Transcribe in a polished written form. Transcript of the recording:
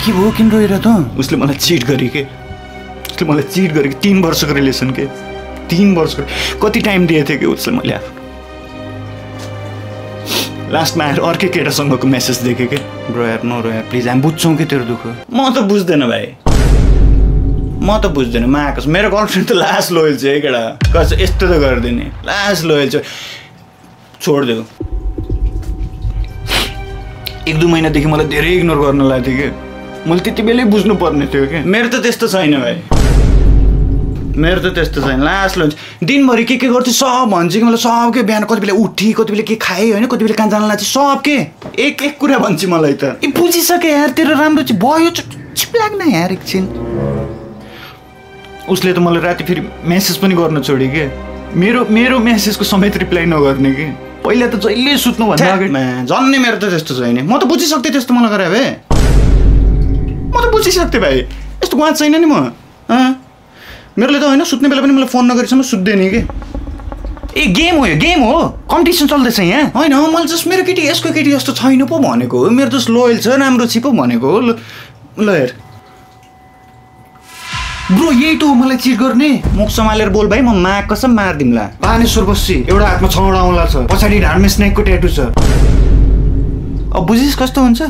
के भयो किन रोएर त उसले मलाई चिट गरे के 3 वर्षको रिलेसन के 3 वर्षको कति टाइम दिए थियो कि उसले मैले आफ्नो लास्टमा आएर अर्कै केटासँगको मेसेज देखेँ के ब्रो यार नो रो यार प्लिज हामी बुझ्छौँ कि तेरो दुःख म त बुझ्दैन भाइ म आएको मेरो गर्लफ्रेन्ड त लास्ट लोयल छ है केटा कस यस्तो त गर्दैन लास्ट लोयल छ छोडिदेऊ 1-2 महिनादेखि मलाई धेरै इग्नोर गर्न लाग्थ्यो कि मैले त्यति बेलै बुझ्नु पर्ने थियो कि मेरो त त्यस्तो छैन भाइ लास्ट लोयल दिनभरि के गर्छु सब भन्छ कि मलाई सब के बिहान कति बेला उठी कति बेला के खाएँ होइन कति बेला कहाँ जान लाग्छ सब के एक कुरा भन्छ मलाई त बुझिसके यार तेरो राम्रो चाहिँ भयो चिप लाग्न यार एकछिन उसले त मलाई राति फेरि मेसेज पनि गर्न छोड्यो कि मेरो मेसेजको समेत रिप्लाई नगर्ने कि पहिला त जहिले सुत्नु भन्दा अगाडि जन्ने मेरो त त्यस्तो छैन म त बुझिसक्थेँ त्यस्तो मलाई गरे भए म त बुझिसक्थेँ भाइ यस्तो गुवाच छैन नि म मेरोले त होइन सुत्ने बेला पनि मलाई फोन नगरेसम्म सुत्दैन कि ए गेम हो यो गेम हो कम्पिटिसन चल्दैछ यहाँ होइन मैले जस्ट मेरो केटी यसको केटी जस्तो छैन पो भनेको हो मेरो जस्ट लोयल छ राम्रो छि पो भनेको हो ल हेर ब्रो यही त हो मलाई चिट गर्ने मुख सम्हालेर बोल भाइ म माग कसम मारिदिउँला बानेश्वर बस्सी एउटा हातमा 6वटा औँला छ पछाडि ढाडमा स्नेकको ट्याटु छ अब बुझिस् कस्तो हुन्छ